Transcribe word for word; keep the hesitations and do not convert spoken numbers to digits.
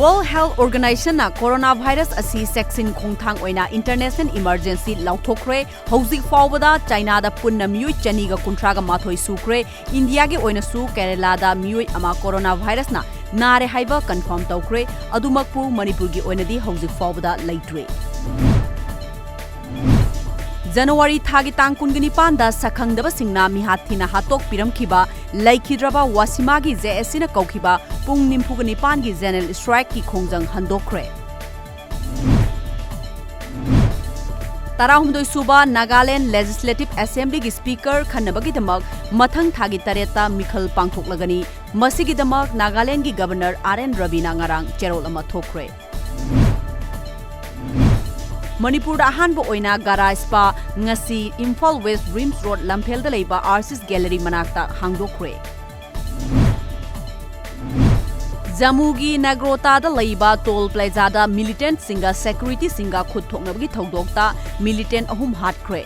World Health Organization-ꯅ coronavirus ꯑꯁꯤ ꯆꯦꯛꯁꯤꯟ ꯈꯣꯡꯊꯥꯡ ꯑꯣꯏꯅ international emergency ꯂꯥꯎꯊꯣꯛꯈ꯭ꯔꯦ꯫ ꯍꯧꯖꯤꯛ ꯐꯥꯎꯕꯗ ꯆꯥꯏꯅꯥꯗ ꯄꯨꯟꯅ ꯃꯤꯑꯣꯏ ꯆꯅꯤꯒ ꯀꯨꯟꯊ꯭ꯔꯥꯒ ꯃꯥꯊꯣꯏ ꯁꯨꯈ꯭ꯔꯦ꯫ ꯏꯟꯗꯤꯌꯥꯒꯤ ꯑꯣꯏꯅꯁꯨ ꯀꯦꯔꯦꯂꯥꯗ ꯃꯤꯑꯣꯏ ꯑꯃ coronavirus-ꯅ ꯅꯥꯔꯦ ꯍꯥꯏꯕ confirm ꯇꯧꯈ꯭ꯔꯦ꯫ ꯑꯗꯨꯃꯛꯄꯨ ꯃꯅꯤꯄꯨꯔꯒꯤ ꯑꯣꯏꯅꯗꯤ ꯍꯧꯖꯤꯛ ꯐꯥꯎꯕꯗ ꯂꯩꯇ꯭ꯔꯤ꯫ ꯖꯅꯋꯥꯔꯤ ꯊꯥꯒꯤ ꯇꯥꯡ ꯀꯨꯟꯒ ꯅꯤꯄꯥꯟꯗ ꯁꯛꯈꯪꯗꯕꯁꯤꯡꯅ ꯃꯤꯍꯥꯠ ꯊꯤꯅ ꯍꯥꯠꯇꯣꯛꯄꯤꯔꯝꯈꯤꯕ ꯂꯩꯈꯤꯗ꯭ꯔꯕ ꯋꯥꯁꯤꯃꯥꯒꯤ JAC-ꯅ ꯀꯧꯈꯤꯕ ꯄꯨꯡ ꯅꯤꯐꯨꯒ ꯅꯤꯄꯥꯟꯒꯤ general strike-ꯀꯤ ꯈꯣꯡꯖꯪ ꯍꯟꯗꯣꯛꯈ꯭ꯔꯦ꯫ ꯇꯔꯥꯍꯨꯝꯗꯣꯏ ꯁꯨꯕ Nagaland Legislative Assembly-ꯒꯤ Speaker ꯈꯟꯅꯕꯒꯤꯗꯃꯛ ꯃꯊꯪ ꯊꯥꯒꯤ ꯇꯔꯦꯠꯇ ꯃꯤꯈꯜ ꯄꯥꯡꯊꯣꯛꯂꯒꯅꯤ꯫ ꯃꯁꯤꯒꯤꯗꯃꯛ ꯅꯥꯒꯥꯂꯦꯟꯗꯒꯤ Governor R N ꯔꯕꯤꯅ ꯉꯔꯥꯡ ꯆꯦꯔꯣꯜ ꯑꯃ ꯊꯣꯛꯈ꯭ꯔꯦ꯫ ꯃꯅꯤꯄꯨꯔꯗ ꯑꯍꯥꯟꯕ ꯑꯣꯏꯅ Gara Spa ꯉꯁꯤ ꯏꯝꯐꯥꯜ West RIMS Road ꯂꯝꯐꯦꯜꯗ ꯂꯩꯕ Artist Gallery ꯃꯅꯥꯛꯇ ꯍꯥꯡꯗꯣꯛꯈ꯭ꯔꯦ꯫ ꯖꯝꯃꯨꯒꯤ ꯅꯦꯒ꯭ꯔꯣꯇꯥꯗ ꯂꯩꯕ toll plaza-ꯗ militant-ꯁꯤꯡꯒ security-ꯁꯤꯡꯒ ꯈꯨꯠ ꯊꯣꯛꯅꯕꯒꯤ ꯊꯧꯗꯣꯛꯇ militant ꯑꯍꯨꯝ ꯍꯥꯠꯈ꯭ꯔꯦ꯫